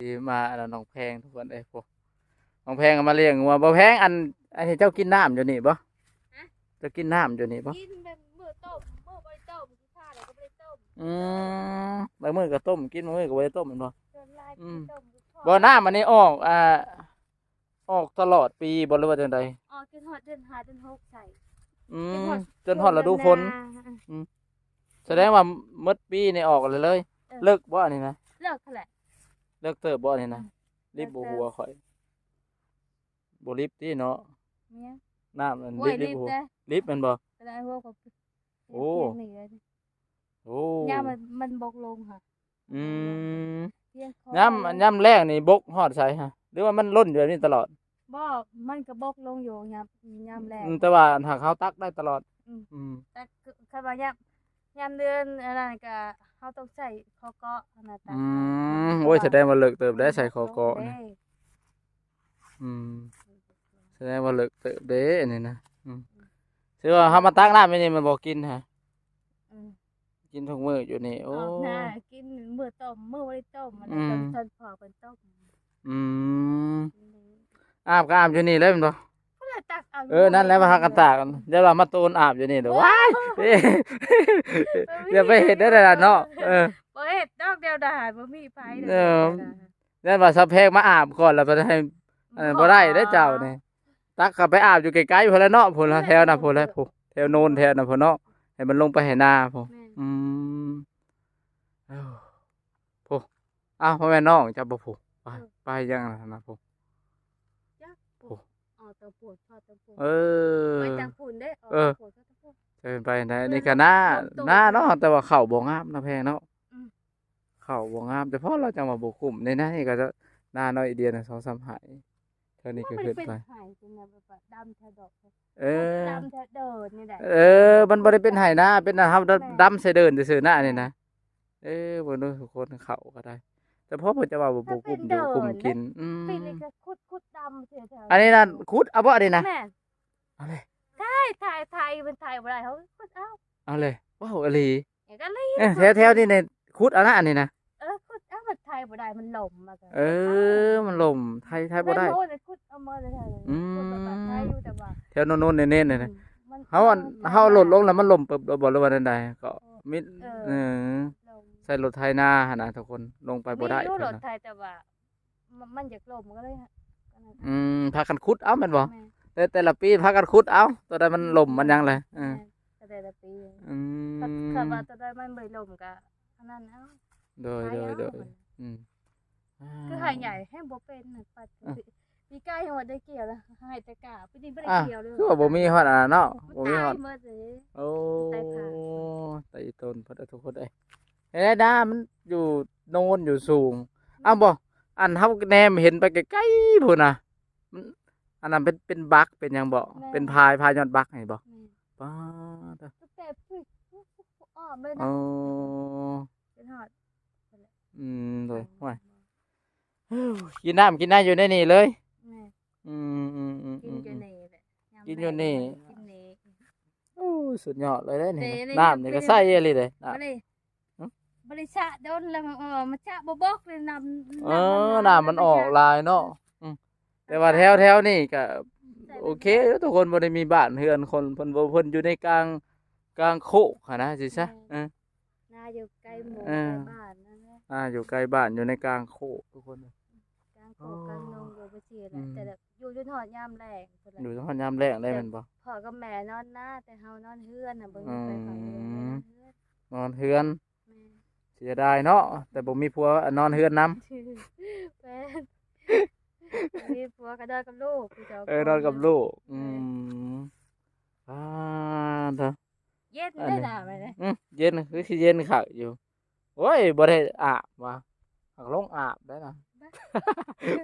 ທີ່ມາອັນນັ້ນ ນ້ອງແພງ ທຸກຄົນເອີຍ. ໂອ້ ນ້ອງແພງກໍມາລ້ຽງງົວ. ບໍ່ແພງ ອັນ ອັນນີ້ເຈົ້າກິນນ້ຳຢູ່ນີ້ບໍ່? ຮະ? ເຈົ້າກິນນ້ຳຢູ່ນີ້ບໍ່? ກິນແບບມື້ຕົ້ມ ມື້ບໍ່ໄດ້ຕົ້ມ ຂີ້ຄ້ານແລ້ວກໍບໍ່ໄດ້ຕົ້ມ. ອືມ ບາງມື້ກໍຕົ້ມກິນ ບາງມື້ກໍບໍ່ໄດ້ຕົ້ມແມ່ນບໍ່? ສ່ວນຫຼາຍ ອືມ ກິນຕົ້ມຢູ່ ບໍ່ ນ້ຳອັນນີ້ອອກ ອ່າ ອອກຕະຫຼອດປີບໍ່ ຫຼືວ່າຈັ່ງໃດ? ອອກຈົນຮອດເດືອນຫ້າ ເດືອນຫົກໃສ່. ອືມ ຈົນຮອດ ຈົນຮອດລະດູຝົນ. ອືມ ສະແດງວ່າໝົດປີນີ້ອອກເລີຍ. ເອີ ເລິກບໍ່ອັນນີ້ນະ? ເລິກຫັ້ນແຫຼະ ເລິກເຕີບບໍ່ອັນນີ້ນະ? ອືມ ລິບບໍ່ຫົວຂ້ອຍ? ບໍ່ລິບຕິເນາະ. ແມ່ນ ນ້ຳມັນ ໂອ້ຍ ລິບ ລິບ ລິບບໍ່ຫົວ? ລິບແມ່ນບໍ່? ກໍໄດ້ຫົວກໍ ໂອ້ ໂອ້ ຍາມມັນ ມັນບົກລົງຫະ. ອືມ ຍາມ ຍາມແລ້ງນີ້ບົກຮອດໃສຫະ ຫຼືວ່າມັນລົ້ນຢູ່ແບບນີ້ຕະຫຼອດ? ບໍ່ ມັນກໍບົກລົງຢູ່ຍາມ ຍາມແລ້ງ. ອືມ ແຕ່ວ່າຫາກເຮົາຕັກໄດ້ຕະຫຼອດ. ອືມ ອືມ ແຕ່ ຄ- ຄັນວ່າຍາມ ຍາມເດືອນອັນນັ້ນກໍເຮົາຕ້ອງໃຊ້ຄໍເກາະຫັ້ນນະ ຕັກ. ອືມ ໂອ້ຍ ສະແດງວ່າເລິກເຕີບແລ້ວ ໃຊ້ຄໍເກາະນະ. ອືມ ສະແດງວ່າເລິກເຕີບເດ້ອັນນີ້ນະ. ອືມ ຖືວ່າເຮົາມາຕັກນ້ຳຢູ່ນີ້ ມັນບໍ່ກິນຫະ. ອືມ ກິນທຸກມື້ຢູ່ນີ້. ໂອ້ ອອກໜ້າກິນມື້ຕົ້ມ ມື້ບໍ່ໄດ້ຕົ້ມ ອືມ ຕອນພໍ່ເພິ່ນຕົ້ມ. ອືມ ອືມ ອາບກໍອາບຢູ່ນີ້ເລີຍແມ່ນບໍ່? ພຸ້ນລະ ຕັກເອົາ ເອີ ນັ້ນແຫຼະ ວ່າຫາກັນຕາກ ຢ່າວ່າມາໂຕນອາບຢູ່ນີ້ເດີ. ວ້າຍ ເອີ ຢ່າໄປເຮັດແນວໃດລະເນາະ. ເອີ ບໍ່ເຮັດດອກ ແນວໃດບໍ່ມີໃຜເດີ. ເອີ ຢ້ານວ່າສາວແພງມາອາບກ່ອນ ແລ້ວໄປໃຫ້ ເອີ ບໍ່ໄດ້ເດ້ເຈົ້ານີ້. ຕັກເຂົ້າໄປອາບຢູ່ໃກ້ໆ ພຸ້ນລະເນາະ ພຸ້ນລະ ແຖວນັ້ນພຸ້ນລະ ພຸ້ນ ແຖວໂນນແຖວນັ້ນພຸ້ນເນາະ ໃຫ້ມັນລົງໄປໄຮ່ນາພຸ້ນ. ແມ່ນ ອືມ ເອີ ພຸ້ນ ອ້າວ ບໍ່ແມ່ນນ້ອງເຈົ້າບໍ່? ພຸ້ນ ໄປ ເອີ ໄປຫຍັງນະພຸ້ນ ຈັກ ພຸ້ນ ອໍ ເຕົາປວດ ເຕົາປວດ. ເອີ ໄປທາງພຸ້ນເດ້. ເອີ ເອີ ເດີນໄປໄດ້. ນີ້ກໍນາ ນາເນາະ ແຕ່ວ່າເຂົ້າບໍ່ງາມນະແພງເນາະ. ອືມ ເຂົ້າບໍ່ງາມ ແຕ່ພໍລາວຈັ່ງວ່າບໍ່ກຸ້ມ. ໃນນັ້ນນີ້ກໍຈະນານ້ອຍດຽວນະ ສອງສາມໄຮ່. ເທື່ອນີ້ກໍຂຶ້ນໄປ ເອີ ດຳແຖວເດີນນີ້ແຫຼະ. ເອີ ມັນບໍ່ໄດ້ເປັນໄຮ່ນາ ເປັນນະ ເຮົາ ແມ່ນ ດຳໃສ່ເດີນຊື່ໆນະ ອັນນີ້ນະ. ເອີ ເບິ່ງດູທຸກຄົນ ເຂົ້າກໍໄດ້ ແຕ່ພໍເພິ່ນຈະວ່າບໍ່ກຸ້ມຢູ່ກຸ້ມກິນ. ອືມ ປີນີ້ກໍຂຸດ ຂຸດດຳເສຍແຖວ ອັນນີ້ນະ ຂຸດເອົາບໍ່ ອັນນີ້ນະ? ແມ່ນ ເອົາເລີຍ ໄຖ ໄຖ ໄຖ ມັນໄຖບໍ່ໄດ້ ເຮົາຂຸດເອົາ. ເອົາເລີຍ ເວົ້າອີ່ຫຼີ. ເອີ ກໍເລີຍ ເອີ ແຖວໆນີ້ນີ້ ຂຸດເອົານະ ອັນນີ້ນະ. ເອີ ຂຸດເອົາ ມັນໄຖບໍ່ໄດ້ ມັນລົມ. ເອີ ມັນລົມ ໄຖ ໄຖບໍ່ໄດ້. ແມ່ນ ໂອ້ຍ ຂຸດເອົາໝົດເລີຍ. ອືມ ຂຸດແລ້ວກໍໄຖຢູ່ ແຕ່ວ່າແຖວໂນນໆເນັ້ນໆນີ້ນະ. ອືມ ເຮົາ ເຮົາເອົາລົດລົງແລ້ວມັນລົມປຶບໂລດບໍ່ ຫຼືວ່າແນວໃດ? ກໍ ເອີ ມີ ເອີ ລົມ ໃສ່ລົດໄຖນາຫັ້ນນະທຸກຄົນ ລົງໄປບໍ່ໄດ້. ມີຢູ່ລົດໄຖ ແຕ່ວ່າ ມັນ ມັນຢາກລົມກໍເລີຍ ອືມ ພາກັນຂຸດເອົາແມ່ນບໍ່? ແມ່ນ ແຕ່ ແຕ່ລະປີພາກັນຂຸດເອົາ ຕົວໃດມັນລົມມັນຫຍັງແຫຼະ. ເອີ ແມ່ນ ກໍແຕ່ລະປີ. ອືມ ຄັນ ຄັນວ່າຕົວໃດມັນບໍ່ໄດ້ລົມກໍອັນນັ້ນເອົາ. ໂດຍ ໄປເອົາ ໂດຍ ໂດຍ. ອືມ ຄືໄຮ່ໃຫຍ່ແຮງບໍ່ເປັນ ປັດ ເອີ ປີກາຍຍັງວ່າໄດ້ກ່ຽວແລ້ວ ໄຮ່ແຕ່ກາ ປີນີ້ບໍ່ໄດ້ກ່ຽວເລີຍ. ຄືວ່າບໍ່ມີຮອດອັນນັ້ນເນາະ ບໍ່ມີຮອດ ຕາຍໝົດເລີຍ. ໂອ້ ຕາຍຂາດ ຕາຍອີ່ຕົນເພິ່ນ ທຸກຄົນເອີຍ. ເອີ ນາມັນຢູ່ໂນນຢູ່ສູງ. ອືມ ອ້າວບໍ່ ອັນເຮົາແນມເຫັນໄປໄກໆພຸ້ນນະ ມັນ ອັນນັ້ນເປັນ ເປັນບັກເປັນຫຍັງບໍ່? ແມ່ນ ເປັນພາຍ ພາຍຍອດບັກນີ້ບໍ່? ແມ່ນ ປາດ ຕັ້ງແຕ່ພຸ້ນອ້ອມເລີຍນະ. ອໍ ຈົນຮອດ ອືມ ໂດຍ ໂອ້ຍ ກິນນ້ຳກິນໃນຢູ່ໃນນີ້ເລີຍ. ແມ່ນ ອືມໆໆໆ ກິນຢູ່ນີ້ແຫຼະ ກິນຢູ່ນີ້ ກິນນີ້. ໂອ້ ສຸດຍອດເລີຍເດ້ນີ້ ເດ້ ນ້ຳນີ້ກໍໃສອີ່ຫຼີເດ້ ນ້ຳ ບໍ່ໄດ້ ຫຶ ບໍ່ໄດ້ສະດົນແລ້ວ ເອີ ມັນສະບໍ່ບົກເລີຍ ນ້ຳ ເອີ ນ້ຳມັນ ນ້ຳມັນອອກຫຼາຍເນາະ. ອືມ ແຕ່ວ່າແຖວ ແຖວນີ້ກໍໂອເຄຢູ່ ທຸກຄົນ ບໍ່ໄດ້ມີບ້ານເຮືອນຄົນ ເພິ່ນບໍ່ ເພິ່ນຢູ່ໃນກາງ ກາງໂຄກຫັ້ນນະ ຊິຊະ. ແມ່ນ ເອີ ນາຢູ່ໃກ້ໝູ່ ເອີ ໃກ້ບ້ານນັ້ນແຫຼະ ນາຢູ່ໃກ້ບ້ານ ຢູ່ໃນກາງໂຄກ ທຸກຄົນ ກາງໂຄກ ໂອ້ ກາງດົງ ຢູ່ໄປຊີ້ແຫຼະ. ອືມ ແຕ່ລະ ຢູ່ຈົນຮອດຍາມແລ້ງພຸ້ນແຫຼະ ຢູ່ຈົນຮອດຍາມແລ້ງໄດ້ແມ່ນບໍ່? ພໍ່ກັບແມ່ນອນນາ ແຕ່ເຮົານອນເຮືອນນະ ເບິ່ງ ອືມ ໄປເຂົາເຮືອນ ນອນເຮືອນ ນອນເຮືອນ. ແມ່ນ ເສຍດາຍເນາະ ແຕ່ບໍ່ມີຜົວນອນເຮືອນນຳ. ແມ່ນ ມີຜົວກໍນອນກັບລູກ ເອີ ນອນກັບລູກ. ແມ່ນ ອືມ ອ່າ ເຢັນເດ້ ອັນນີ້ ໜາວໄປເດ້. ອືມ ເຢັນ ຄືຊິເຢັນຄັກຢູ່. ໂອ້ຍ ບໍ່ໄດ້ອາບວ່າ ຫາກລົງອາບໄດ້ນະ.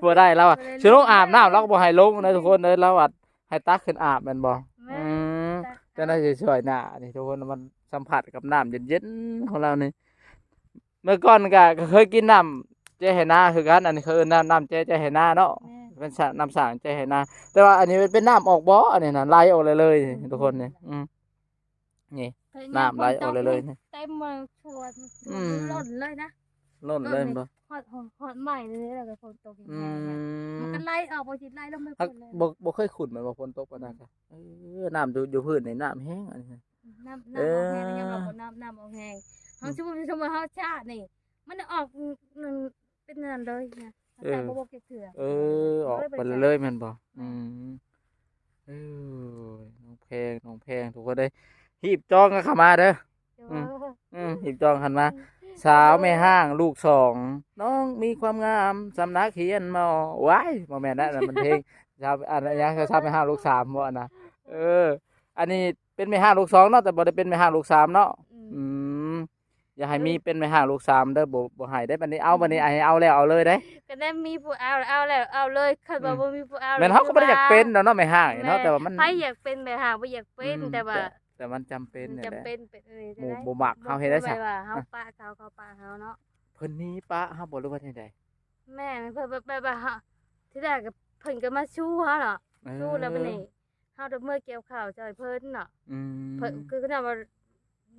ບໍ່ໄດ້ ລາວວ່າ ບໍ່ໄດ້ ຊິລົງອາບນ້ຳ ລາວກໍບໍ່ໃຫ້ລົງນະ ທຸກຄົນເອີຍ. ລາວວ່າໃຫ້ຕັກຂຶ້ນອາບແມ່ນບໍ່? ແມ່ນ ອືມ ຕັກ ຈັ່ງໃດຊິຊ່ວຍໜ້ານີ້ ທຸກຄົນ ມັນສຳຜັດກັບນ້ຳເຢັນໆຂອງລາວນີ້. ເມື່ອກ່ອນກໍ ກໍເຄີຍກິນນ້ຳແຈໄຮ່ນາຄືກັນ ອັນນີ້ເຂົາເອີ້ນນ້ຳ ນ້ຳແຈໄຮ່ນາເນາະ. ແມ່ນ ເປັນສະ ນ້ຳສ້າງແຈໄຮ່ນາ ແຕ່ວ່າອັນນີ້ມັນເປັນນ້ຳອອກບໍ່ ອັນນີ້ນະ ໄຫຼອອກເລີຍໆ ອືມ ທຸກຄົນນີ້. ອືມ ນີ້ ເອີ ນ້ຳໄຫຼອອກເລີຍໆນີ້ ເຕັມມາທົ່ວ ອືມ ລົ້ນເລີຍນະ. ລົ້ນເລີຍແມ່ນບໍ່? ຮອດ ຮອດ ຮອດໄມ້ເລີຍ ແລ້ວກໍຝົນຕົກແຮງໆ ອືມ ມັນກໍໄຫຼອອກ ບໍ່ຊິໄຫຼລົງໄປ ຫາກ ພຸ້ນເລີຍ ບໍ່ ບໍ່ເຄີຍຂຸດແມ່ນບໍ່? ຝົນຕົກປານນັ້ນ ອືມ ກໍ ເອີ ນ້ຳຢູ່ ຢູ່ພື້ນນີ້ນ້ຳແຮງ ອັນນີ້ ນ້ຳ ນ້ຳ ເອີ ອອກແຮງ ຍອມຮັບວ່ານ້ຳ ນ້ຳອອກແຮງ ເຮົາ ອືມ ສົມມຸດ ສົມມຸດເຮົາສາດນີ້ ມັນອອກ ອືມ ເປັນອັນນັ້ນເລີຍນະ ເອີ ເຮົາສາດບໍ່ ບໍ່ຈັກເທື່ອ ເອີ ອອກໄປເລີຍແມ່ນບໍ່? ອືມ ເອີຍ ນ້ອງແພງ ນ້ອງແພງ ທຸກຄົນເອີຍ ຮີບຈອງກັນເຂົ້າມາເດີ ໂດຍ ອືມ ຮີບຈອງກັນມາ ສາວແມ່ຮ້າງລູກສອງ ນ້ອງມີຄວາມງາມສ່ຳນັກຮຽນມໍ ວ້າຍ ບໍ່ແມ່ນນະ ອັນນັ້ນມັນເພງ ສາວ ອັນ ຫຍັງ ສາວແມ່ຮ້າງລູກສາມບໍ່ ອັນນະ ເອີ ອັນນີ້ເປັນແມ່ຮ້າງລູກສອງເນາະ ແຕ່ບໍ່ໄດ້ເປັນແມ່ຮ້າງລູກສາມເນາະ ອືມ ອືມ ຢ່າໃຫ້ມີເປັນແມ່ຮ້າງລູກສາມເດີ ບໍ່ ບໍ່ໃຫ້ໄດ້ ບັດນີ້ເອົາ ບັດນີ້ໃຫ້ເອົາແລ້ວເອົາເລີຍເດ້ ກໍໄດ້ມີຜູ້ເອົາ ເອົາແລ້ວເອົາເລີຍ ຄັນວ່າ ອືມ ບໍ່ມີຜູ້ເອົາ ແມ່ນເຮົາກໍບໍ່ໄດ້ຢາກເປັນດອກເນາະ ແມ່ຮ້າງນີ້ເນາະ ແມ່ນ ແຕ່ວ່າມັນ ໃຜຢາກເປັນແມ່ຮ້າງ ບໍ່ຢາກເປັນ ອືມ ແຕ່ວ່າ ແຕ່ ແຕ່ມັນຈຳເປັນ ມັນຈຳເປັນ ເປັນ ເອີ ບໍ່ ບໍ່ມັກເຮົາເຮັດໄດ້ຊະ ແບບວ່າເຮົາປະເຂົາ ເຂົາປະເຮົາເນາະ ເພິ່ນໜີປະເຮົາບໍ່ ຫຼືວ່າແນວໃດ? ແມ່ນ ເພິ່ນແບບ ແບບວ່າເຮົາ ທີແລກກໍເພິ່ນກໍມາຊູເຮົາເນາະ ເອີ ຊູແລ້ວບັດນີ້ ເຮົາໄດ້ເມືອກ່ຽວເຂົ້າຊ່ອຍເພິ່ນເນາະ ອືມ ເພິ່ນ ຄືເຂົາເຈົ້າວ່າ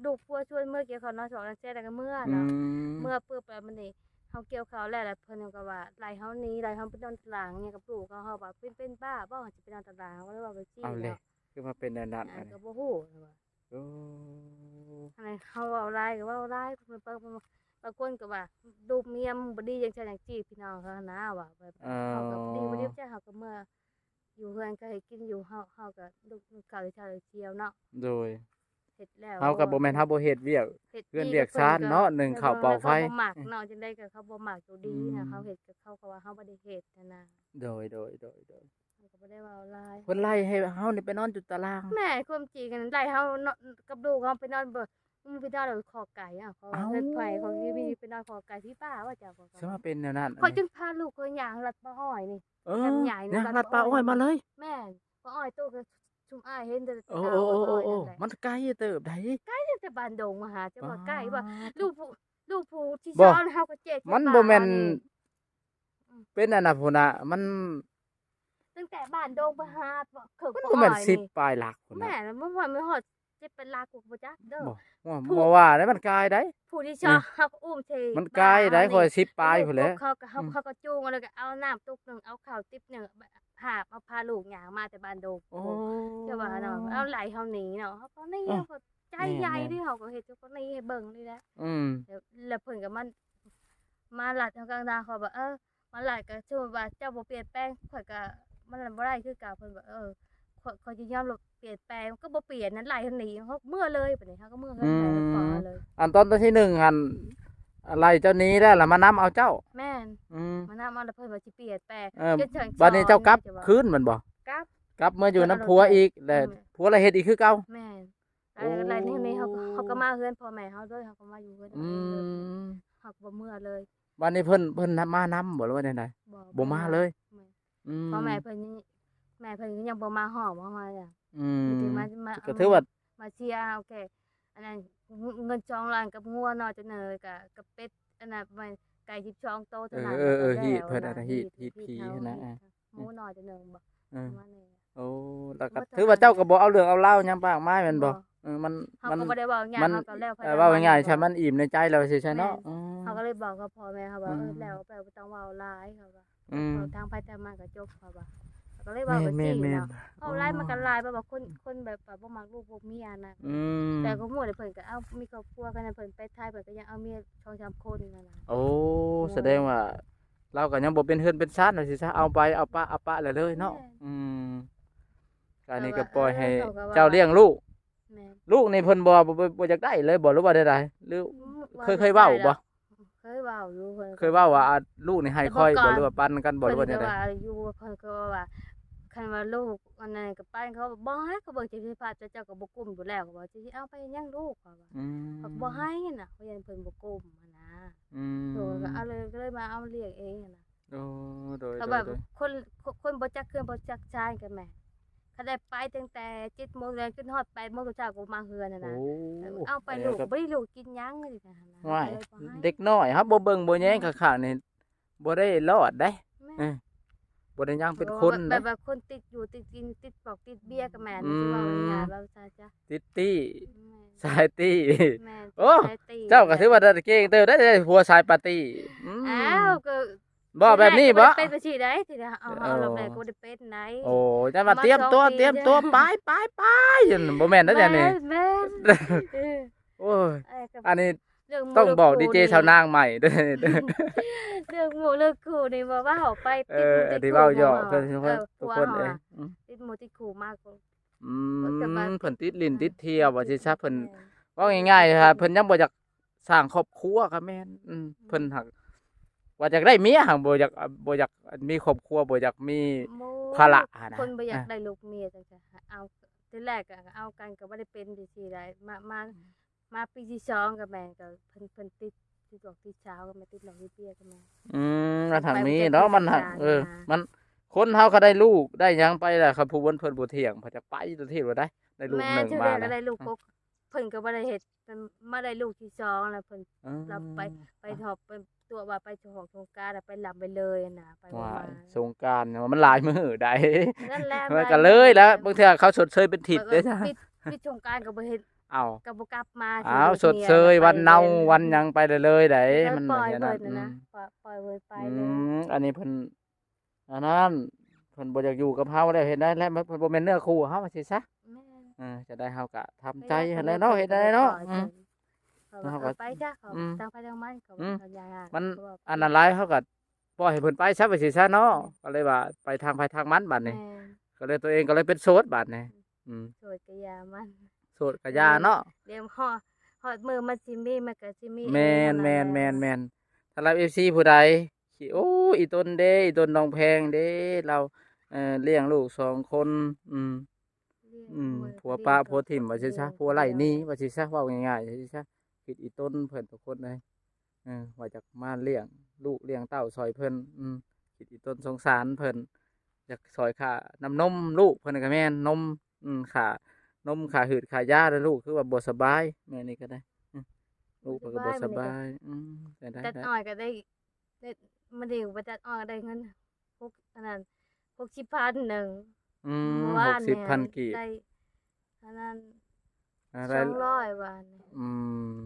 ລູກຜົວຊວນເມືອກ່ຽວເຂົ້າເນາະ ສອງເດືອນແລ້ວກໍເມືອເນາະ ອືມ ເມືອປຶບແລ້ວບັດນີ້ເຮົາກ່ຽວເຂົ້າແລ້ວ ແລ້ວເພິ່ນກໍວ່າໄລ່ເຮົາໜີ ໄລ່ເຮົາໄປນອນຕາລາງຫຍັງກັບລູກເຮົາ ເຮົາວ່າເປັນ ເປັນບ້າບໍ່ ຊິໄປນອນຕາລາງ ເຮົາກໍເລີຍເວົ້າໄປຊີ້ເນາະ ຄືມາເປັນແນວນັ້ນ ເອີ ອັນນີ້ ກໍບໍ່ຮູ້ວ່າ ໂອ້ ອັນນັ້ນເຮົາເວົ້າຫຼາຍກໍເວົ້າຫຼາຍ ບາງ ບາງ ບາງຄົນກໍວ່າລູກເມຍມັນບໍ່ດີຈັ່ງຊັ້ນຈັ່ງຊີ້ ພີ່ນ້ອງເຮົາຫັ້ນນະ ວ່າແບບ ເອີ ເຮົາກໍບໍ່ດີບໍ່ດີ ເຮົາກໍເມືອ ຢູ່ເຮືອນກໍເຮັດກິນຢູ່ ເຮົາ ເຮົາກໍລຸກ ລຸກເຂົ້າເຊົ້າເຊົ້າເນາະ ໂດຍ ເຮັດແລ້ວ ເຮົາກໍບໍ່ແມ່ນເຮົາບໍ່ເຮັດວຽກ ເຮັດ ເຮືອນວຽກຊານເນາະ ໜຶ້ງເຂົ້າເປົ່າໄຟ ເຂົາບໍ່ມັກເນາະ ຈັ່ງໃດກໍເຂົາບໍ່ມັກຢູ່ດີນະ ອືມ ເຮົາເຮັດກໍເຂົາກໍວ່າເຮົາບໍ່ໄດ້ເຮັດຫັ້ນນະ ໂດຍ ໂດຍ ໂດຍ ໂດຍ ເຮົາກໍບໍ່ໄດ້ເວົ້າຫຼາຍ ເພິ່ນໄລ່ໃຫ້ເຮົານີ້ໄປນອນຢູ່ຕາລາງ ແມ່ນ ຄວາມຈິງຫັ້ນໄລ່ເຮົາເນາະ ກັບລູກເຮົາໄປນອນ ມັນໄປນອນເຮືອນໃຜ ເຂົາໄກ ເອົ້າ ເຂົາເຮືອນໃຜ ເຂົາມີ ມີໄປນອນເຂົາໄກ ພີ່ປ້າວ່າເຈົ້າ ເຂົາ ສະມາເປັນແນວນັ້ນ ຂ້ອຍຈຶ່ງພາລູກຂ້ອຍຍ່າງລັດປ່າອ້ອຍນີ້ ເອີ ຍ່າງລັດປ່າອ້ອຍມາເລີຍ ແມ່ນ ປ່າອ້ອຍໂຕກໍຊຸມອ້າຍເຫັນແຕ່ ໂອ້ ໂອ້ ໂອ້ ໂອ້ ມັນໄກເຕີບໃດ ໄກຕັ້ງແຕ່ບ້ານດົງມາຫາ ເຈົ້າວ່າໄກບໍ່ ລູກຜູ້ ລູກຜູ້ທີ່ສອງເຮົາກໍເຈັດ ມັນບໍ່ແມ່ນ ເປັນອັນນະພຸ້ນນະ ມັນ ຕັ້ງແຕ່ບ້ານດົງໄປຫາ ມັນບໍ່ແມ່ນສິບປາຍຫຼັກພຸ້ນນະ ແມ່ນ ບໍ່ວ່າມັນຮອດເຈັດແປດຫຼັກ ກູກໍບໍ່ຈັກເດີ ບໍ່ ບໍ່ວ່າໄດ໋ ມັນກາຍໄດ໋ ຜູ້ທີ່ສອງເຮົາກໍອຸ້ມເທ ມັນກາຍໄດ໋ ຂ້ອຍສິບປາຍພຸ້ນແຫຼະ ເຮົາກໍ ເຮົາກໍຈູງ ແລ້ວກໍເອົານ້ຳຕຸກໜຶ່ງ ເອົາເຂົ້າຕິບໜຶ່ງ ຫາບ ເອົາພາລູກຍ່າງມາແຕ່ບ້ານດົງ ໂອ້ ເຈົ້າວ່າເນາະ ເອົາໄລ່ເຮົາໜີເນາະ ເຮົາກໍໜີ ເຮົາກໍໃຈໃຫຍ່ເດ້ ເຮົາກໍເຮັດ ເຮົາກໍໜີໃຫ້ເບິ່ງນີ້ແຫຼະ ອືມ ແລ້ວເພິ່ນກໍມາ ມາລັດເຮົາກາງທາງ ຂ້ອຍວ່າ ເອີ ມາລັດກໍສົມມຸດວ່າເຈົ້າບໍ່ປ່ຽນແປງ ຂ້ອຍກໍ ມັນບໍ່ໄດ້ຄືເກົ່າ ເພິ່ນວ່າ ເອີ ຂ້ອຍ ຂ້ອຍຈະຍອມຮັບປ່ຽນແປງ ກໍບໍ່ປ່ຽນນັ້ນ ໄລ່ເຮົາໜີ ເຮົາເມືອເລີຍ ບັດນີ້ເຮົາກໍເມືອເຮືອນ ອືມ ເຮົາກໍເມືອເລີຍ ອັນຕອນ ຕອນທີໜຶ່ງຫັ້ນ ໄລ່ເຈົ້າໜີແລ້ວ ລະມານຳເອົາເຈົ້າ ແມ່ນ ອືມ ມານຳເອົາ ລະເພິ່ນວ່າຊິປ່ຽນແປງ ເອີ ຈົນເຖິງ ບັດນີ້ເຈົ້າກັບຄືນແມ່ນບໍ່? ກັບ ກັບເມືອຢູ່ນຳຜົວອີກ ແລະ ອືມ ຜົວລະເຮັດອີກຄືເກົ່າ ແມ່ນ ໄລ່ ໄລ່ແນວນີ້ ເຮົາ ເຮົາກໍມາເຮືອນພໍ່ແມ່ເຮົາເລີຍ ເຮົາກໍມາຢູ່ເຮືອນ ອືມ ເຮົາກໍບໍ່ເມືອເລີຍ ບັດນີ້ເພິ່ນ ເພິ່ນມານຳບໍ່ ຫຼືວ່າແນວໃດ? ບໍ່ ບໍ່ມາເລີຍ ແມ່ນ ອືມ ພໍ່ແມ່ເພິ່ນ ແມ່ເພິ່ນກໍຍັງບໍ່ມາຮອດ ບໍ່ມາຫຍັງ ອືມ ມີແຕ່ມາ ມາ ກໍຖືວ່າ ມາເຊຍເອົາແຄ່ ອັນນັ້ນ ເງິນສອງລ້ານກັບງົວໜ້ອຍໂຕໜຶ່ງ ແລ້ວກໍ ກັບເປັດ ອັນນັ້ນ ໄກ່ສິບສອງໂຕເທົ່ານັ້ນ ເອີ ເອີ ເອີ ແລ້ວ ຮີດເພິ່ນ ອັນນັ້ນ ຮີດ ຮີດຜີຫັ້ນນະ ອ່າ ໝູນ້ອຍໂຕໜຶ່ງບໍ່ ເອີ ປະມານນີ້ ໂອ້ ແລ້ວກໍຖືວ່າເຈົ້າກໍບໍ່ເອົາເລື່ອງເອົາລາວຫຍັງປາກມາແມ່ນບໍ່? ບໍ່ ເອີ ມັນ ເຮົາກໍບໍ່ໄດ້ເວົ້າຫຍັງ ມັນ ເຮົາກໍແລ້ວໄປ ເອີ ເວົ້າງ່າຍໆ ໃຊ່ ມັນອີ່ມໃນໃຈແລ້ວ ຊີ້ຊະເນາະ ແມ່ນ ເອີ ເຮົາກໍເລີຍບອກກັບພໍ່ແມ່ເຮົາວ່າ ອືມ ເອີ ແລ້ວໄປ ບໍ່ຕ້ອງເວົ້າຫຼາຍ ເຮົາວ່າ ອືມ ເວົ້າທາງໃຜທາງມັນກໍຈົບ ເຮົາວ່າ ເຮົາກໍເລີຍເວົ້າໄປຊີ້ເນາະ ແມ່ນໆໆ ເວົ້າຫຼາຍມັນກໍຫຼາຍ ແບບວ່າຄົນ ອືມ ຄົນແບບວ່າບໍ່ມັກລູກບໍ່ເມຍນະ ອືມ ແຕ່ກໍໝູ່ເພິ່ນກໍ ເອົ້າ ມີຄອບຄົວກັນ ເພິ່ນໄປໄທ ເພິ່ນກໍຍັງເອົາເມຍສອງສາມຄົນນັ້ນນະ ໂອ້ ໂອ້ ສະແດງວ່າ ລາວກໍຍັງບໍ່ເປັນເຮືອນເປັນຊານວ່າຊີ້ຊະ ເອົາໄປ ເອົາປະ ເອົາປະແລ້ວເລີຍເນາະ ແມ່ນ ອືມ ການນີ້ກໍປ່ອຍໃຫ້ ເອີ ເຈົ້າລ້ຽງລູກ ແມ່ນ ລູກນີ້ເພິ່ນບໍ່ ບໍ່ ບໍ່ ບໍ່ຢາກໄດ້ເລີຍບໍ່ ຫຼືວ່າໃດໆ ຫຼື ອືມ ເຄີຍ ເຄີຍເວົ້າບໍ່? ເຄີຍເວົ້າຢູ່ ເພິ່ນ ເຄີຍເວົ້າວ່າ ອ່າ ລູກນີ້ໃຫ້ຂ້ອຍບໍ່ ຫຼືວ່າປັນກັນບໍ່ ຫຼືວ່າແນວໃດ? ເພິ່ນກໍວ່າຢູ່ ເພິ່ນກໍວ່າ ຄັນວ່າລູກອັນນັ້ນກໍປັນ ເຂົາບໍ່ໃຫ້ ເຂົາເບິ່ງຈະພິພາດ ເຈົ້າກໍບໍ່ກຸ້ມຢູ່ແລ້ວ ເຂົາວ່າ ຊິເອົາໄປຫຍັງລູກ ເຂົາວ່າ ອືມ ເຂົາກໍບໍ່ໃຫ້ນະ ເພາະຢ້ານເພິ່ນບໍ່ກຸ້ມຫັ້ນນະ ອືມ ໂດຍ ກໍເອົາເລີຍ ກໍເລີຍມາເອົາລ້ຽງເອງຫັ້ນນະ ໂອ້ ໂດຍ ແຕ່ວ່າ ໂດຍ ໂດຍ ຄົນ ຄົນ ຄົນບໍ່ຈັກເຮືອນບໍ່ຈັກຊານກໍແມ່ນ ຄັນໄດ້ໄປຕັ້ງແຕ່ເຈັດໂມງແລງ ຈົນຮອດແປດໂມງເຊົ້າກໍມາເຮືອນຫັ້ນນະ ໂອ້ ເອົາໄປລູກ ອັນນີ້ກໍ ບໍ່ໄດ້ລູກກິນຫຍັງ ຈັ່ງຊີ້ນະ ໂອ້ຍ ເດັກນ້ອຍເຮົາບໍ່ເບິ່ງບໍ່ແຍງ ອືມ ຄັກໆນີ້ ບໍ່ໄດ້ລອດເດ້ ແມ່ນ ເອີ ບໍ່ໄດ້ຍັງເປັນຄົນ ແບບ ແບບວ່າຄົນຕິດຢູ່ຕິດກິນ ຕິດປອກຕິດເບຍກໍແມ່ນ ອືມ ຊິເວົ້າງ່າຍໆວ່າຊັ້ນຊະ ຕິດຕີ້ ແມ່ນ ສາຍຕີ້ ແມ່ນ ໂອ້ ຕິດສາຍຕີ້ ເຈົ້າກໍຖືວ່າໄດ້ເກັ່ງເຕີບໄດ້ ໄດ້ຜົວສາຍປາຕີ້ ອືມ ອ້າວ ກໍ ບໍ່ແບບນີ້ບໍ່ ເປັນຈັ່ງຊີ້ໄດ໋ ທີ່ເຮົາ ເຮົາ ເອີ ລອບແລກກໍບໍ່ໄດ້ເປັນໄດ໋ ໂອ້ ຈັ່ງວ່າຕຽມຕົວ ມາສອງປີ ຕຽມຕົວ ໄປ ໄປ ໄປ ຢູ່ນັ້ນ ບໍ່ແມ່ນເດ້ອັນນີ້ ແມ່ນ ແມ່ນ ເອີ ໂອ້ຍ ເອີ ກໍ ອັນນີ້ ເລື່ອງໝູ່ ຕ້ອງບອກ ເລື່ອງຄູ່ ດີເຈ ນີ້ ຊາວນາງໃໝ່ເດີ ເລື່ອງໝູ່ເລື່ອງຄູ່ນີ້ບໍ່ເວົ້າໄປ ເອີ ອັນທີ່ເວົ້າຫຍອກ ເອີ ເພິ່ນ ເອີ ທຸກຄົນເອີຍ ອືມ ຕິດໝູ່ຕິດຄູ່ມາກໍ ອືມ ເພິ່ນກໍວ່າ ເພິ່ນຕິດຫຼິ້ນຕິດທ່ຽວວ່າຊີ້ຊະ ເພິ່ນ ແມ່ນ ເວົ້າງ່າຍໆ ຖ້າເພິ່ນຍັງບໍ່ຢາກສ້າງຄອບຄົວກໍແມ່ນ ອືມ ອືມ ເພິ່ນຫາກວ່າຢາກໄດ້ເມຍ ຫາກບໍ່ຢາກ ບໍ່ຢາກມີຄອບຄົວ ບໍ່ຢາກມີ ໂອ້ຍ ພາລະຫັ້ນນະ ເພິ່ນບໍ່ຢາກ ອ່າ ໄດ້ລູກເມຍຈັ່ງຊີ້ ເອົາ ທີແລກກໍເອົາກັນກໍບໍ່ໄດ້ເປັນຈັ່ງຊີ້ໄດ໋ ມາ ມາ ອືມ ມາປີທີສອງກໍແມ່ນ ກໍເພິ່ນ ເພິ່ນຕິດ ຕິດອອກຕິດສາວກໍແມ່ນ ຕິດເຫຼົ້າຕິດເບຍກໍແມ່ນ ອືມ ມັນຫາກມີເນາະ ມັນຫາກ ເອີ ມັນ ຄົນເຮົາກໍໄດ້ລູກໄດ້ຫຍັງໄປແລ້ວ ຄັນຜູ້ເພິ່ນ ເພິ່ນບໍ່ທ່ຽງ ເພິ່ນຈະໄປຕົວທີ່ບໍ່ໄດ້ ໄດ້ລູກໜຶ່ງມາ ແມ່ນ ເທື່ອໃດກໍໄດ້ລູກ ເພິ່ນກໍບໍ່ໄດ້ເຮັດ ເພິ່ນມາໄດ້ລູກທີສອງແລ້ວ ເພິ່ນ ເອີ ລາວໄປ ໄປຮອບ ໄປຕົວະວ່າໄປສະຫຼອງສົງການ ແລ້ວໄປລຳໄປເລີຍນະ ໄປບໍ່ມາ ສົງການມັນຫຼາຍມື້ໃດ໋ ນັ້ນແຫຼະ ມັນກໍເລີຍແລ້ວ ບາງເທື່ອເຂົາຊົດເຊີຍເປັນທິດເດ້ ປິດ ປິດສົງການກໍບໍ່ເຮັດ ເອົ້າ ກໍບໍ່ກັບມາ ອ້າວ ຊົດເຊີຍວັນເນົາວັນຫຍັງໄປເລີຍໆໃດ໋ ມັນ ປອຍເພິ່ນນະ ອືມ ປອຍເພິ່ນໄປເລີຍ ອືມ ອັນນີ້ເພິ່ນ ອັນນັ້ນ ເພິ່ນບໍ່ຢາກຢູ່ກັບເຮົາແລ້ວ ເຮັດໄດ້ແລ້ວ ມັນ ເພິ່ນບໍ່ແມ່ນເນື້ອຄູ່ເຮົາວ່າຊີ້ຊະ ແມ່ນ ເອີ ຈະໄດ້ເຮົາກໍທຳໃຈຫັ້ນແຫຼະເນາະ ເຮັດໄດ້ເນາະ ອືມ ເຮົາກໍໄປຊະ ອືມ ຕ່າງໃຜຕ່າງມັນ ອືມ ມັນອັນນັ້ນຫຼາຍ ເຮົາກໍປ່ອຍໃຫ້ເພິ່ນໄປຊະວ່າຊີ້ຊະເນາະ ແມ່ນ ກໍເລີຍວ່າໄປທາງໃຜທາງມັນບາດນີ້ ແມ່ນ ກໍເລີຍ ຕົວເອງກໍເລີຍເປັນໂສດບາດນີ້ ອືມ ອືມ ໂສດກໍຢ່າມັນ ໂສດກໍຢ່າເນາະ ດຽວຮອດ ຮອດມື້ມັນຊິມີ ມັນກໍຊິມີເອງ ແມ່ນ ແມ່ນ ແມ່ນ ຖ້າລັບເອັຟຊີຜູ້ໃດ ໂອ້ ອີຕົນເດ້ ອີຕົນໜອງແພງເດ້ ລາວ ເອີ ລ້ຽງລູກສອງຄົນ ອືມ ອືມ ຜົວປະຜົວຖິ້ມວ່າຊີ້ຊະ ຜົວໄລ່ໜີວ່າຊີ້ຊະ ເວົ້າງ່າຍໆວ່າຊີ້ຊະ ຄິດອີຕົນເພິ່ນທຸກຄົນເອີຍ ເອີ ວ່າຢາກມາລ້ຽງລູກລ້ຽງເຕົ້າຊ່ອຍເພິ່ນ ອືມ ຄິດອີຕົນສົງສານເພິ່ນ ຢາກຊ່ອຍຄ່ານ້ຳນົມລູກເພິ່ນກໍແມ່ນ ນົມ ອືມ ຄ່ານົມ ຄ່າຫືດ ຄ່າຢາ ແລ້ວລູກຄືວ່າບໍ່ສະບາຍ ມື້ນີ້ກໍໄດ້ ອືມ ລູກເພິ່ນກໍບໍ່ສະບາຍ ອືມ ໄດ້ ຕັດອ້ອຍກໍໄດ້ ໄດ້ ມື້ນີ້ໄປຕັດອ້ອຍໄດ້ເງິນຫົກ ອັນນັ້ນ ຫົກສິບພັນໜຶ່ງ ອືມ ມື້ວານນີ້ ຫົກສິບພັນກີບ ໄດ້ ອັນນັ້ນ ອ່າ ໄດ້ ສອງຮ້ອຍ ວານນີ້ ອືມ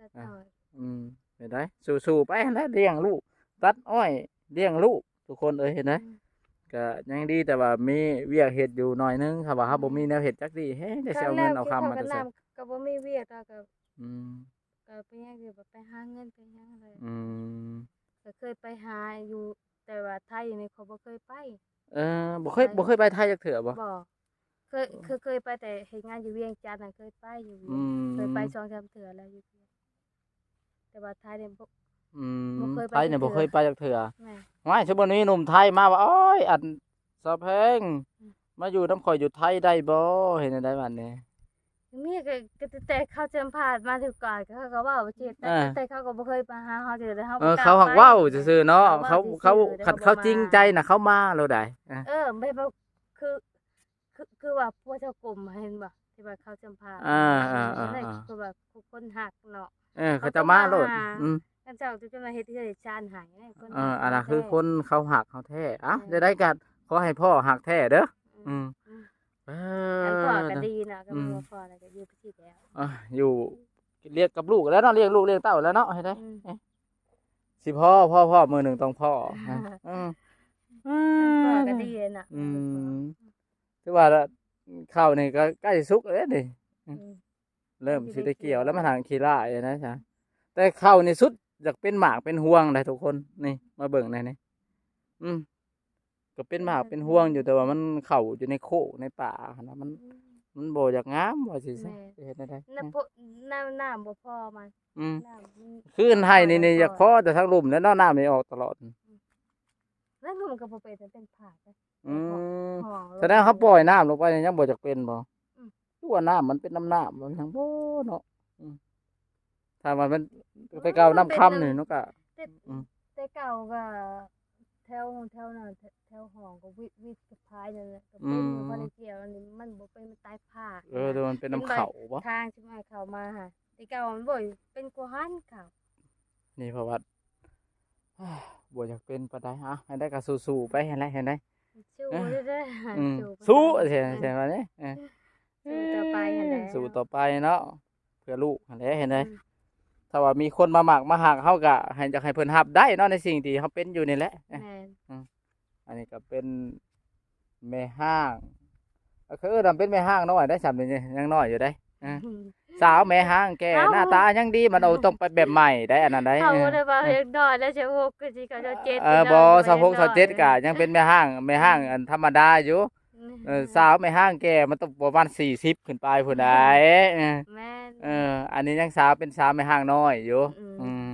ຕັດອ້ອຍ ອ່າ ອືມ ເຫັນໄດ໋ ສູ້ໆໄປຫັ້ນແຫຼະ ລ້ຽງລູກ ຕັດອ້ອຍ ລ້ຽງລູກ ທຸກຄົນເອີຍ ເຫັນໄດ໋ ອືມ ກະຍັງດີແຕ່ວ່າມີວຽກເຮັດຢູ່ໜ້ອຍໜຶ່ງ ຖ້າວ່າເຮົາບໍ່ມີແນວເຮັດຈັກດີ້ ແຮງແຕ່ຊິເອົາເງິນເອົາຄຳມາແຕ່ໃສ ກໍບໍ່ມີວຽກ ແລ້ວກໍ ອືມ ກໍໄປຫຍັງຢູ່ ໄປຫາເງິນໄປຫຍັງແຫຼະ ອືມ ກໍເຄີຍໄປຫາຢູ່ ແຕ່ວ່າໄທນີ້ຂ້ອຍບໍ່ເຄີຍໄປ ເອີ ບໍ່ເຄີຍ ໄປ ບໍ່ເຄີຍໄປໄທຈັກເທື່ອບໍ່? ບໍ່ ເຄີຍ ເອີ ເຄີຍ ເຄີຍໄປແຕ່ເຮັດງານຢູ່ວຽງຈັນນະ ເຄີຍໄປຢູ່ ອືມ ເຄີຍໄປສອງສາມເທື່ອແລ້ວຢູ່ ແຕ່ວ່າໄທນີ້ບໍ່ ອືມ ບໍ່ເຄີຍໄປ ໄທນີ້ບໍ່ເຄີຍໄປຈັກເທື່ອ ແມ່ນ ຫວາຍ ສົມມຸດມີໜຸ່ມໄທມາວ່າ ໂອ້ຍ ອັນ ສາວແພງ ອືມ ມາຢູ່ນຳຂ້ອຍຢູ່ໄທໄດ້ບໍ່? ເຮັດແນວໃດບັດນີ້? ມີ ກໍ ກໍແຕ່ເຂົາສຳພາດມາຖືກກ່ອນ ເຂົາກໍເວົ້າວ່າຊິ ແຕ່ ອ່າ ແຕ່ເຂົາກໍບໍ່ເຄີຍມາຫາເຮົາເທື່ອ ແຕ່ເຮົາ ເອີ ກໍ ເຂົາຫາກເວົ້າຊື່ໆເນາະ ເຂົາ ເຂົາ ເຂົາ ຄັນເຂົາຈິງໃຈນະ ເຂົາມາໂລດໃດ໋ ອ່າ ເອີ ແບບວ່າ ຄື ຄື ຄືວ່າພວກເຈົ້າກົມເຫັນບໍ່ ທີ່ວ່າເຂົາສຳພາດ ອ່າ ອ່າ ອ່າ ອ່າ ຄືວ່າຄົນຮັກເນາະ ເອີ ເຂົາຈະມາໂລດ ອືມ ເຂົາເຈົ້າຈະມາເຮັດເຮືອນເຮັດຊານໃຫ້ ຄົນ ເອີ ອັນນັ້ນຄືຄົນເຂົາຮັກເຮົາແທ້ ອ່ະ ເອີ ໃດໆກໍຂໍໃຫ້ພໍ່ຮັກແທ້ເດີ ອືມ ອືມ ເອີ ອັນພໍ່ກໍດີເນາະ ກໍ ອືມ ວ່າພໍ່ແລ້ວກໍຢູ່ໄປຊິແລ້ວ ອ່ະ ຢູ່ລ້ຽງກັບລູກແລ້ວເນາະ ລ້ຽງລູກລ້ຽງເຕົ້າແລ້ວເນາະ ເຮັດໄດ້ ອືມ ຊິພໍ ພໍ ພໍ ມື້ໜຶ່ງຕ້ອງພໍ ອືມ ອັນພໍ່ກໍດີເນາະ ອືມ ຖືວ່າເຂົ້ານີ້ກໍໃກ້ສຸກແລ້ວນີ້ ອືມ ເລີ່ມຊິໄດ້ກ່ຽວແລ້ວ ມັນຫາງຂີ້ລ້າຍນະ ແຕ່ເຂົ້ານີ້ສຸດຢາກເປັນໝາກເປັນຮວງໃດ໋ທຸກຄົນ ນີ້ ມາເບິ່ງແດ່ນີ້ ອືມ ກໍເປັນໝາກເປັນຮວງຢູ່ ແຕ່ວ່າມັນເຂົ້າຢູ່ໃນໂຄກໃນປ່າຫັ້ນນະ ມັນ ອືມ ມັນບໍ່ຢາກງາມວ່າຊິຊະ ແມ່ນ ເຮັດແນວໃດ ນ້ຳ ນ້ຳ ນ້ຳບໍ່ພໍມັນ ອືມ ນ້ຳ ຄືໄຮ່ນີ້ນີ້ຢາກພໍແຕ່ທາງລຸ່ມແລ້ວເນາະ ນ້ຳນີ້ອອກຕະຫຼອດ ອືມ ແລ້ວມັນກໍບໍ່ເປັນ ມັນເປັນຜາກ ອືມ ແສດງເຮົາປ່ອຍນ້ຳລົງໄປຍັງບໍ່ຈັກເປັນບໍ່? ອືມ ຄືວ່ານ້ຳມັນເປັນນ້ຳ ນ້ຳມັນຫຍັງບໍ່ເນາະ ອືມ ຖ້າວ່າມັນ ແຕ່ເກົ່ານ້ຳຄຳນີ້ເນາະ ກໍ ແຕ່ ອືມ ແຕ່ເກົ່າກໍແຖວ ແຖວນັ້ນ ແຖວຫ້ອງກໍວິດ ວິດກັບພາຍນັ້ນແຫຼະ ກໍເປັນ ອືມ ບໍ່ໄດ້ກ່ຽວ ອັນນີ້ມັນບໍ່ເປັນ ມັນຕາຍພາກ ເອີ ແຕ່ມັນເປັນນ້ຳເຂົ້າບໍ່ ທາງຊິມາເຂົ້າມາຫາ ແຕ່ເກົ່າມັນບໍ່ເປັນກວ່າຫັ້ນເຂົ້າ ນີ້ປະຫວັດ ບໍ່ຢາກເປັນປານໃດ. ເອົາ ຈັ່ງໃດກໍສູ້ໆໄປຫັ້ນແຫຼະ ຈັ່ງໃດ ສູ້ເດີ້ ອືມ ສູ້ໄປ ສູ້ ເອີ ສູ້ຕໍ່ໄປຫັ້ນແຫຼະ ສູ້ຕໍ່ໄປເນາະ ເພື່ອລູກຫັ້ນແຫຼະ ຈັ່ງໃດ ອືມ ຖ້າວ່າມີຄົນມາມັກມາຮັກເຮົາ ກໍໃຫ້ ຢາກໃຫ້ເພິ່ນຮັບໄດ້ເນາະ ໃນສິ່ງທີ່ເຮົາເປັນຢູ່ນີ້ແຫຼະ ແມ່ນ ອືມ ອັນນີ້ກໍເປັນແມ່ຮ້າງ ກໍຄືເອີ້ນວ່າເປັນແມ່ຮ້າງນ້ອຍໄດ໋ ສ່ຳນີ້ຍັງນ້ອຍຢູ່ໄດ໋ ອືມ ສາວແມ່ຮ້າງແກ່ ເອົ້າ ໜ້າຕາຍັງດີ ມັນ ໂອ້ ຕ້ອງໄປແບບໃໝ່ໄດ໋ ອັນນັ້ນໄດ໋ ເຮົາ ເອີ ບໍ່ໄດ້ວ່າຍັງນ້ອຍແລ້ວ ຊາວຫົກ ກໍຊິເຂົ້າຊາວເຈັດ ເອີ ບໍ່ ຊາວຫົກ ຊາວເຈັດກໍຍັງເປັນແມ່ຮ້າງ ແມ່ຮ້າງ ອືມ ອັນທຳມະດາຢູ່ ອືມ ເອີ ສາວແມ່ຮ້າງແກ່ມັນຕ້ອງປະມານສີ່ສິບຂຶ້ນໄປພຸ້ນໄດ໋ ເອີ ແມ່ນ ເອີ ອັນນີ້ຍັງສາວ ເປັນສາວແມ່ຮ້າງນ້ອຍຢູ່ ອືມ ອືມ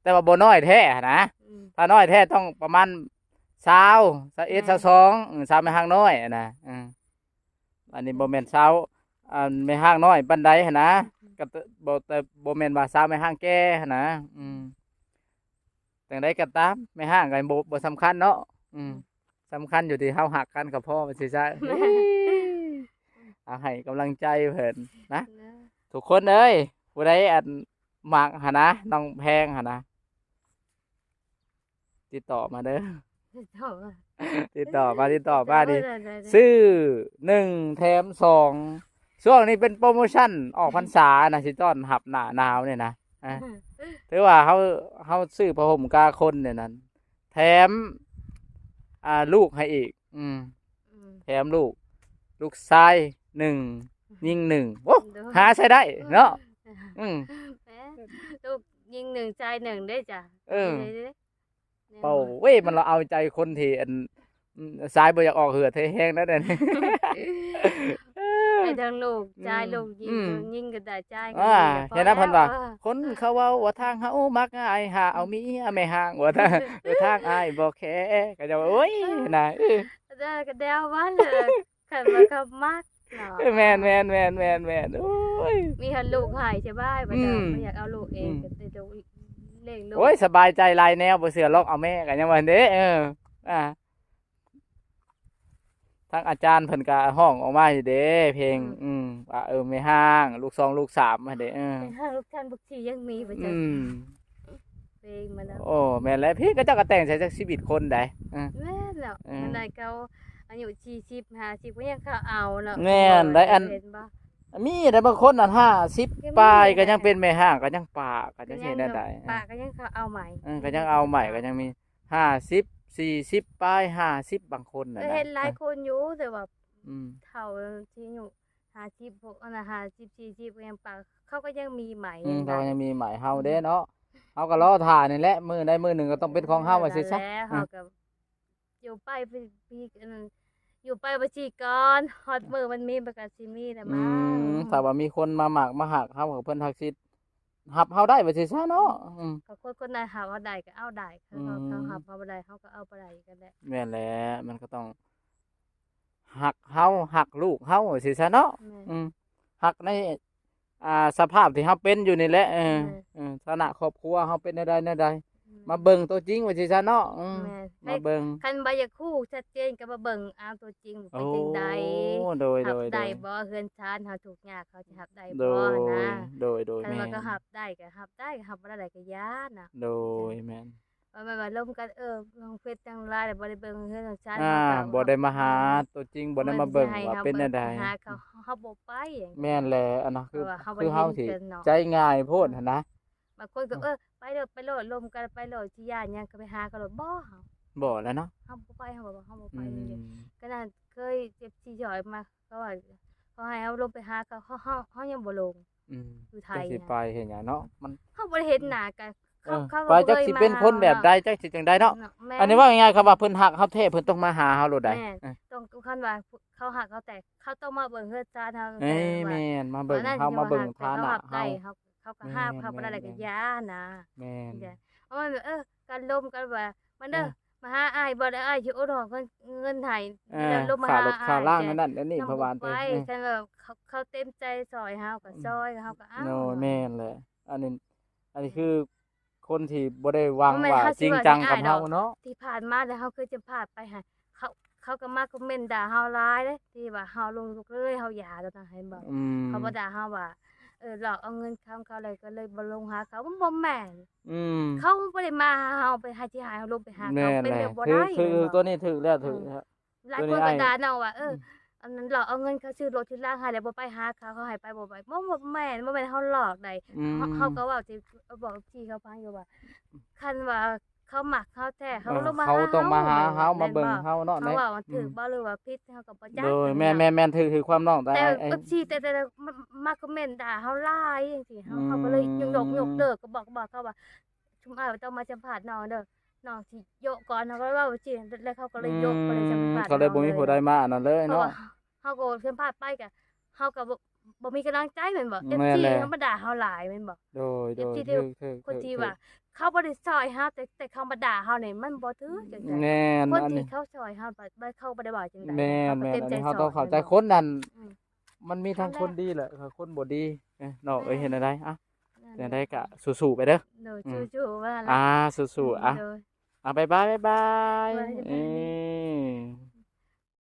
ແຕ່ວ່າບໍ່ນ້ອຍແທ້ຫັ້ນນະ ອືມ ຖ້ານ້ອຍແທ້ຕ້ອງປະມານຊາວ ຊາວເອັດ ແມ່ນ ຊາວສອງ ເອີ ສາວແມ່ຮ້າງນ້ອຍຫັ້ນນະ ເອີ ອັນນີ້ບໍ່ແມ່ນຊາວ ອັນແມ່ຮ້າງນ້ອຍປານໃດຫັ້ນນະ ອືມ ກໍບໍ່ ແຕ່ບໍ່ແມ່ນວ່າຊາວແມ່ຮ້າງແກ່ຫັ້ນນະ ອືມ ຈັ່ງໃດກໍຕາມ ແມ່ຮ້າງກໍບໍ່ ບໍ່ສຳຄັນເນາະ ອືມ ອືມ ສຳຄັນຢູ່ທີ່ເຮົາຮັກກັນກໍພໍ ວ່າຊິຊະ ເອົາໃຫ້ກຳລັງໃຈເພິ່ນນະ ເນາະ ທຸກຄົນເອີຍ ຜູ້ໃດອັນມັກຫັ້ນນະ ນ້ອງແພງຫັ້ນນະ ຕິດຕໍ່ມາເດີ ຕິດຕໍ່ມາ ຕິດຕໍ່ມາ ຕິດຕໍ່ມານີ້ ໄດ້ໆ ຊື້ໜຶ່ງແຖມສອງ ຊ່ວງນີ້ເປັນໂປຣໂມຊັນອອກພັນສານະ ຊິຕ້ອນຮັບໜ້າໜາວນີ້ນະ ອ່າ ຖືວ່າເຮົາ ເຮົາຊື້ຜ້າຫົ່ມກາຄົນນີ້ນັ້ນ ແຖມ ອ່າ ລູກໃຫ້ອີກ ອືມ ອືມ ແຖມລູກ ລູກຊາຍໜຶ່ງ ຍິງໜຶ່ງ ໂອ້ ໂດຍ ຫາໃຊ້ໄດ້ເນາະ ອືມ ແມ່ນ ລູກຍິງໜຶ່ງ ຊາຍໜຶ່ງເດ້ຈ້ະ ເອີ ເດ້ ເປົ່າເວີຍ ມັນລະເອົາໃຈຄົນທີ່ອັນ ອືມ ຊາຍບໍ່ຢາກອອກເຫື່ອແທ້ແຮງແລ້ວເດ ໃຫ້ທັງລູກ ອືມ ຊາຍລູກຍິງ ອືມ ຍິງກໍໄດ້ ຊາຍກໍ ອ່າ ມີ ກໍພໍແລ້ວ ເຫັນນະ ເພິ່ນວ່າ ເອີ ຄົນເຂົາເວົ້າວ່າທາງເຮົາມັກງ່າຍ ຫາເອົາເມຍແມ່ຮ້າງ ວ່າທາງ ເອີ ທາງອ້າຍບໍ່ແຄ ກໍຈະວ່າ ໂອ້ຍ ເອີ ນະ ເອີ ກໍໄດ້ ກໍໄດ້ເອົາວ່າເລີຍ ຄັນວ່າເຂົາມັກເນາະ ເອີ ແມ່ນໆໆໆໆ ໂອ້ຍ ມີຮອດລູກໃຫ້ສະບາຍ ບໍ່ຕ້ອງ ອືມ ບໍ່ຢາກເອົາລູກເອງ ອືມ ກໍໄດ້ລູກ ລ້ຽງລູກ ໂອ້ຍ ສະບາຍໃຈຫຼາຍແນວ ບໍ່ເຊື່ອລອງເອົາແມ່ ກໍຍັງວ່າເດ້ ເອີ ອ່າ ທາງອາຈານເພິ່ນກໍຮ້ອງອອກມາຢູ່ເດ້ ເພງ ອືມ ອືມ ວ່າ ເອີ ແມ່ຮ້າງ ລູກສອງ ລູກສາມຫັ້ນເດ້ ເອີ ແມ່ຮ້າງ ລູກສາມ ລູກສີ່ ຍັງມີບໍ່ຈັກ ອືມ ເພງມາແລ້ວ ໂອ້ ແມ່ນແຫຼະ ເພງເຂົາເຈົ້າກໍແຕ່ງໃສ່ຈັກຊີວິດຄົນໃດ ເອີ ແມ່ນແລ້ວ ເອີ ອັນໃດເຂົາອາຍຸສີ່ສິບ ຫ້າສິບ ກໍຍັງເຂົາເອົາເນາະ ແມ່ນໄດ໋ ອັນ ເຫັນບໍ່ ມີໄດ໋ ບາງຄົນນັ້ນຫ້າສິບປາຍກໍຍັງເປັນແມ່ຮ້າງ ກໍຍັງປາ ກໍຍັງຊິເຮັດແນວໃດ ປາກໍຍັງເຂົາເອົາໃໝ່ ເອີ ກໍຍັງເອົາໃໝ່ ກໍຍັງມີ ຫ້າສິບ ສີ່ສິບປາຍ ຫ້າສິບ ບາງຄົນນະ ເອີ ເຫັນຫຼາຍຄົນຢູ່ ແຕ່ວ່າ ອືມ ເຖົ້າທີ່ອາຍຸຫ້າສິບ ພວກອັນນັ້ນ ຫ້າສິບ ສີ່ສິບ ກໍຍັງປາ ເຂົາກໍຍັງມີໃໝ່ ອືມ ເຂົາກໍຍັງມີໃໝ່ ເຮົາເດ້ເນາະ ອືມ ເຮົາກໍລໍຖ້ານີ້ແຫຼະ ມື້ໃດມື້ໜຶ່ງກໍຕ້ອງເປັນຂອງເຮົາ ເອີ ວ່າຊິຊະ ນັ້ນແຫຼະ ອືມ ເຮົາກໍຢູ່ໄປ ຢູ່ໄປໄປຊິກ່ອນ ຮອດມື້ມັນມີມັນກໍຊິມີແຫຼະ ອືມ ມັ້ງ ຖ້າວ່າມີຄົນມາມັກມາຮັກເຮົາ ເພິ່ນຮັກຊິ ຮັບເຮົາໄດ້ວ່າຊີ້ຊະເນາະ ອືມ ອືມ ກໍຄົນ ຄົນໃດຮັບເຮົາໄດ້ກໍເອົາໄດ້ ຄັນເຂົາ ອືມ ເຂົາຮັບເຮົາບໍ່ໄດ້ ເຮົາກໍເອົາບໍ່ໄດ້ຄືກັນແຫຼະ ແມ່ນແຫຼະ ມັນກໍຕ້ອງຮັກເຮົາ ຮັກລູກເຮົາວ່າຊີ້ຊະເນາະ ແມ່ນ ອືມ ຮັກໃນ ອ່າ ສະພາບທີ່ເຮົາເປັນຢູ່ນີ້ແຫຼະ ເອີ ແມ່ນ ເອີ ຖານະຄອບຄົວເຮົາເປັນແນວໃດ ແນວໃດ ອືມ ມາເບິ່ງຕົວຈິງວ່າຊີ້ຊະເນາະ ອືມ ແມ່ນ ມາເບິ່ງ ຄັນບໍ່ຢາກຮູ້ຊັດເຈນກໍມາເບິ່ງເອົາຕົວຈິງ ເປັນຈັ່ງໃດ ໂອ້ ໂດຍ ຮັບໄດ້ ໂດຍ ບໍ່ ເຮືອນຊານເຮົາທຸກຍາກ ເຂົາຊິຮັບໄດ້ ໂດຍ ບໍ່ຫັ້ນນະ ໂດຍ ໂດຍ ຄັນວ່າ ແມ່ນ ກໍຮັບໄດ້ກໍຮັບໄດ້ ຮັບບໍ່ໄດ້ກໍຢ່ານະ ໂດຍ ແມ່ນ ບໍ່ແມ່ນວ່າລົມກັນ ເອີ ລົງເຟສຈັ່ງຫຼາຍ ແລ້ວບໍ່ໄດ້ເບິ່ງເຮືອນຊານ ອ່າ ເຂົາເຈົ້າ ບໍ່ໄດ້ມາຫາຕົວຈິງ ບໍ່ໄດ້ມາເບິ່ງວ່າເປັນແນວໃດ ເຮົາບໍ່ໄປ ແມ່ນແຫຼະ ອັນນັ້ນຄື ເພາະວ່າເຮົາ ຄືເຮົາຊິ ເຮົາຊິໃຈງ່າຍໂພດຫັ້ນນະ ບາງຄົນກໍ ເອີ ໄປໂລດ ໄປໂລດ ລົມກັນໄປໂລດ ຊິຢ້ານຫຍັງ ກໍໄປຫາເຂົາໂລດ ບໍ່ ບໍ່ແລ້ວເນາະ ເຮົາບໍ່ໄປ ເຮົາບໍ່ ເຮົາບໍ່ໄປ ອືມ ຂະໜາດເຄີຍເຈັບຊີ້ຈອຍມາ ເຂົາວ່າ ເຂົາໃຫ້ເຮົາລົງໄປຫາເຂົາ ເຮົາ ເຮົາ ເຮົາຍັງບໍ່ລົງ ອືມ ຢູ່ໄທ ຈັກຊິໄປເຮັດຫຍັງເນາະ ມັນ ເຮົາບໍ່ໄດ້ເຫັນໜ້າກັນ ເອີ ເຂົາ ເຂົາ ໄປ ບໍ່ເຄີຍ ຈັກຊິເປັນຄົນແບບໃດ ມາຫາເຮົາ ຈັກຊິຈັ່ງໃດເນາະ ແມ່ນ ອັນນີ້ເວົ້າງ່າຍໆ ຄຳວ່າເພິ່ນຮັກເຮົາແທ້ ເພິ່ນຕ້ອງມາຫາເຮົາໂລດໃດ ແມ່ນ ເອີ ຕ້ອງ ຄັນວ່າເຂົາຮັກເຮົາແທ້ ເຂົາຕ້ອງມາເບິ່ງເຮືອນຊານເຮົາ ເອີ ແມ່ນ ມາເບິ່ງເຮົາ ມາເບິ່ງຖານະເຮົາ ເຂົາກໍຫາເຮົາບໍ່ໄດ້ ແມ່ນ ກໍຢ່ານະ ແມ່ນ ເອົາ ເອີ ກັນລົມກັນວ່າ ມາເດີ ເອີ ມາຫາອ້າຍ ບໍ່ໄດ້ ອ້າຍຊິໂອນເງິນໃຫ້ ເອີ ລົມມາຫາອ້າຍ ຄ່າລົດຄ່າລາງນັ້ນນັ້ນນີ້ ເພາະວ່າ ເອີ ຄັນວ່າເຂົາ ເຂົາເຕັມໃຈຊ່ອຍເຮົາກໍຊ່ອຍ ເຮົາກໍເອົາ ໂອ້ ແມ່ນແຫຼະ ອັນນີ້ ອັນນີ້ຄື ຄົນທີ່ບໍ່ໄດ້ຫວັງວ່າຈິງຈັງກັບເຮົາເນາະ ທີ່ຜ່ານມາແລ້ວເຮົາເຄີຍຈະພາດໄປຫັ້ນ ເຂົາ ເຂົາກໍມາຄອມເມັນດ່າເຮົາຫຼາຍເດ້ ທີ່ວ່າເຮົາລົງລຸກເລີຍ ເຮົາຢ່າຕອນນັ້ນ ເຫັນບໍ່ ອືມ ເຂົາບໍ່ດ່າເຮົາວ່າ ເອີ ຫຼອກເອົາເງິນຄຳເຂົາ ແລ້ວກໍເລີຍບໍ່ລົງຫາເຂົາ. ມັນບໍ່ແມ່ນ ອືມ ເຂົາບໍ່ໄດ້ມາຫາເຮົາ ໄປຫາ ຊິໃຫ້ເຮົາລົງໄປຫາເຂົາ ແມ່ນ ແມ່ນ ເປັນແບບບໍ່ໄດ້ ຖືກ ຖືກ ແມ່ນບໍ່? ຕົວນີ້ຖືກແລ້ວ ຖືກ ອືມ ແລ້ວ ຫຼາຍຄົນກໍ ຕົວນີ້ອ້າຍ ດ່ານ້ອງວ່າ ເອີ ອືມ ອັນນັ້ນຫຼອກເອົາເງິນເຂົາຊື້ລົດຊື້ລາໃຫ້ ແລ້ວບໍ່ໄປຫາເຂົາ ເຂົາໃຫ້ໄປບໍ່ໄປ. ບໍ່ ບໍ່ແມ່ນ ບໍ່ແມ່ນເຮົາຫຼອກໃດ ອືມ ເຮົາ ເຮົາກໍເວົ້າທີ່ ບອກທີ່ເຂົາຟັງຢູ່ວ່າ ຄັນວ່າເຂົາມັກເຮົາແທ້ ເຂົາ ເອີ ລົງມາ ເຂົາຕ້ອງມາຫາເຮົາ ເຮົາ ແມ່ນບໍ່? ມາເບິ່ງເຮົາເນາະ ເຂົາເວົ້າວ່າ ອືມ ຖືກບໍ່ ຫຼືວ່າຜິດ ເຮົາກໍບໍ່ຈັກ ໂດຍ ແມ່ນ ແມ່ນ ແມ່ນ ຖືກ ຖືກຄວາມນ້ອງ ແຕ່ ແຕ່ ເອັຟຊີ ແຕ່ ແຕ່ ມາ ມາຄອມເມັນດ່າເຮົາຫຼາຍຈັ່ງຊີ້ ເຮົາ ອືມ ເຮົາກໍເລີຍຍົກ ຍົກ ຍົກເລີກ ກໍບອກ ບອກເຂົາວ່າ ຊຸມອ້າຍບໍ່ຕ້ອງມາສຳພາດນ້ອງເດີ້ ນ້ອງຊິໂຍະກ່ອນ ເຮົາກໍເວົ້າຈັ່ງຊີ້ ແລ້ວເຂົາກໍເລີຍໂຍະ ອືມ ກໍເລີຍສຳພາດ ກໍເລີຍບໍ່ມີຜູ້ໃດມາອັນນັ້ນເລີຍເນາະ ເພາະວ່າເຮົາກໍສຳພາດໄປກະ ເຮົາກໍບໍ່ ບໍ່ມີກຳລັງໃຈແມ່ນບໍ່? ແມ່ນແຫຼະ ເອັຟຊີ ເຂົາມາດ່າເຮົາຫຼາຍແມ່ນບໍ່? ໂດຍ ໂດຍ ເອັຟຊີ ຖືກ ຖືກ ຖືກ ຄົນທີ່ວ່າ ຖືກ ເຂົາບໍ່ໄດ້ຊ່ອຍເຮົາ ແຕ່ ແຕ່ເຂົາມາດ່າເຮົານີ້ ມັນບໍ່ຖືກຈັ່ງໃດ ແມ່ນ ຄົນທີ່ເຂົາຊ່ອຍເຮົາ ບາດ ບາດເຂົາບໍ່ໄດ້ວ່າຈັ່ງໃດ ແມ່ນ ເຂົາກໍເຕັມໃຈຊ່ອຍ ແມ່ນ ອັນນີ້ເຮົາຕ້ອງເຂົ້າໃຈ ແມ່ນບໍ່? ຄົນນັ້ນ ອືມ ມັນມີທັງຄົນດີແຫຼະ ຄົນບໍ່ດີ ເອີ ນ້ອງເອີຍ ແມ່ນ ເຮັດແນວໃດ? ອ່ະ ນັ້ນແຫຼະ ແນວໃດກະສູ້ໆໄປເດີ້ ໂດຍ ອືມ ສູ້ໆວ່າ ອ່າ ສູ້ໆ ອ່ະ ໂດຍ ອ່ະ ບາຍບາຍ ບາຍບາຍ ບາຍບາຍ ເອີ.